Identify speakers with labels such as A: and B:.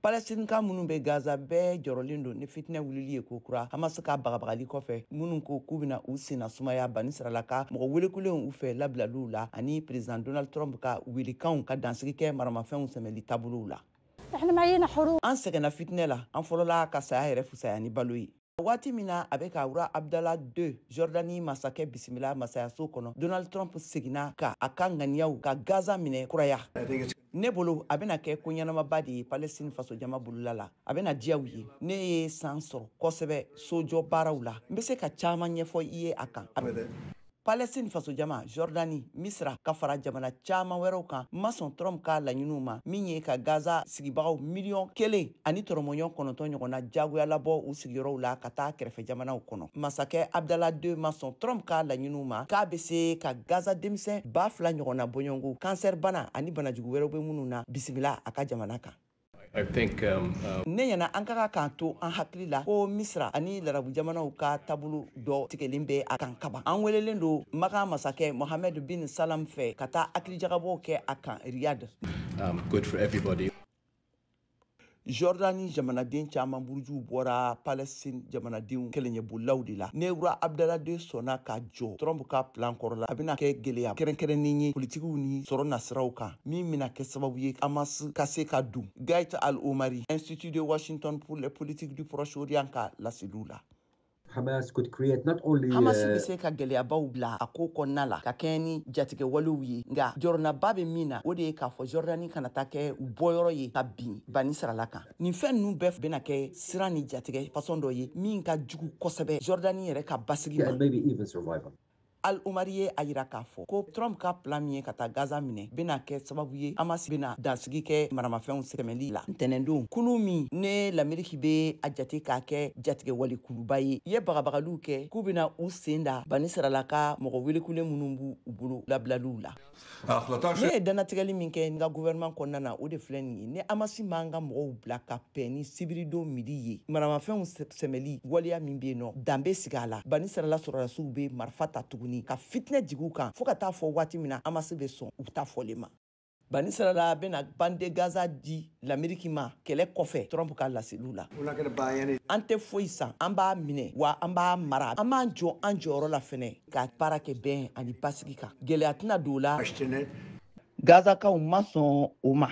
A: Palestinka minnu bɛ Gaza bɛɛ jɔrɔlen don ni fitinɛ wulili ye kokura Hamas ka bagabagali kɔfɛ, minnu ko k'u bɛna u senna sumaya Bani Sarala ka mɔgɔ welekulenw u fɛ labilaliw la, ani président Donald Trump ka welekanw ka dansigi kɛ maramafɛnw sɛmɛli taabolow la. An sɛgɛnna fitinɛ la, an fɔlɔla ka saya yɛrɛ fisaya ni balo ye. Waati min na a bɛ ka roi Abdallah II, Jordanie masakɛ, bisimila masayaso kɔnɔ, Donald Trump seginna ka a ka ŋaniyaw ka Gaza minɛ kuraya. Ne bolo, a bɛna kɛ ko ɲɛnamaba de ye Palestine fasojama bolola la, a bɛna diya u ye. Ne ye san sɔrɔ kosɛbɛ sojɔ baaraw la, n bɛ se ka caman ɲɛfɔ i ye a kan. Palestine fasojama, Jordanie, Misra ka fara jamana caman wɛrɛw kan ma sɔn Trump ka laɲiniw ma, min ye ka Gaza sigibagaw miliyɔn 1.99 ɲɔgɔnna jagoya labɔ u sigiyɔrɔw la ka taa kɛrɛfɛ jamanaw kɔnɔ. Masakɛ Abdallah II ma sɔn Trump ka laɲiniw ma k'a bɛ se ka Gaza denmisɛn 2000 ɲɔgɔnna bɔɲɔgɔnko kansɛri bana ani banajugu wɛrɛw bɛ minnu na bisimila a ka jamana kan.
B: I think
A: Ne ɲɛna, an ka kan k'an to an hakili la ko Misra ani larabu jamanaw ka taabolo dɔ tigɛlen bɛ a kan kaban. An welelen don Makan masakɛ Mohamed bin Salam fɛ ka taa hakilijagabɔw kɛ a kan Riyad.
B: Good for everybody.
A: Jordani jamanaden caman burujuw bɔra Palestine jamanadenw kɛlɛɲɛbolilaw de la. Ne roi Abdallah II sɔnna ka jɔ Trump ka plan kɔrɔ la, a bɛna kɛ gɛlɛya kɛrɛnkɛrɛnnen ye politikiw ni sɔrɔ nasiraw kan, min bɛna kɛ sababu ye Hamas ka se ka don. Ghaith al-Omari, Institut de Washington pour les politiques du Proche-Orient ka laseliw la.
C: Hamas could create not only
A: Hamas bɛ se ka gɛlɛyabaw bila a ko kɔnɔna la ka kɛɲɛ ni jatigɛ walew ye, nka jɔrɔnaba bɛ min na, o de ye k'a fɔ Jordani kana taa kɛ u bɔyɔrɔ ye ka bin Bani Sarala kan. Nin fɛn ninnu bɛɛ bɛna kɛ siran ni jatigɛ fasɔn dɔ ye min ka jugu kosɛbɛ Jordani yɛrɛ ka basigi ma.
C: And maybe even survival.
A: Al Omari ye a yira k'a fɔ ko Trump ka plan min ye ka taa Gaza minɛ bɛna kɛ sababu ye Hamas bɛna dansigi kɛ maramafɛnw sɛmɛli la. Ntɛnɛndon, kulu min ne Lameriki bɛ a jate k'a kɛ jatigɛ wale kuluba ye, ye bagabagaliw kɛ k'u bɛna u sen da Bani Sarala ka mɔgɔ welekulen minnu b'u u bolo labilaliw la. Ne ye dannatigɛli min kɛ n ka gouvernement kɔnɔna na, o de filɛ nin ye: ni Hamas m'an ka mɔgɔw bila ka bɛn ni sibiridon midi ye, maramafɛnw sɛmɛli waleya min bɛ yen nɔ, dan bɛ sigi a la. Bani Sarala sɔrɔdasiw bɛ marifa ta tuguni ka fitinɛ jigi u kan fo ka taa fɔ waati min na Hamas bɛ sɔn u ta fɔlen ma. Bani Sarala bɛna bande Gaza di Lameriki ma kɛlɛ kɔfɛ, Trump ka laseliw la. An tɛ foyi san, an b'a minɛ wa an b'a mara. An b'an jɔ an jɔyɔrɔ la fɛnɛ ka baara kɛ bɛn ani basigi kan, gɛlɛya tɛna don o la. Gazakaw ma sɔn o ma.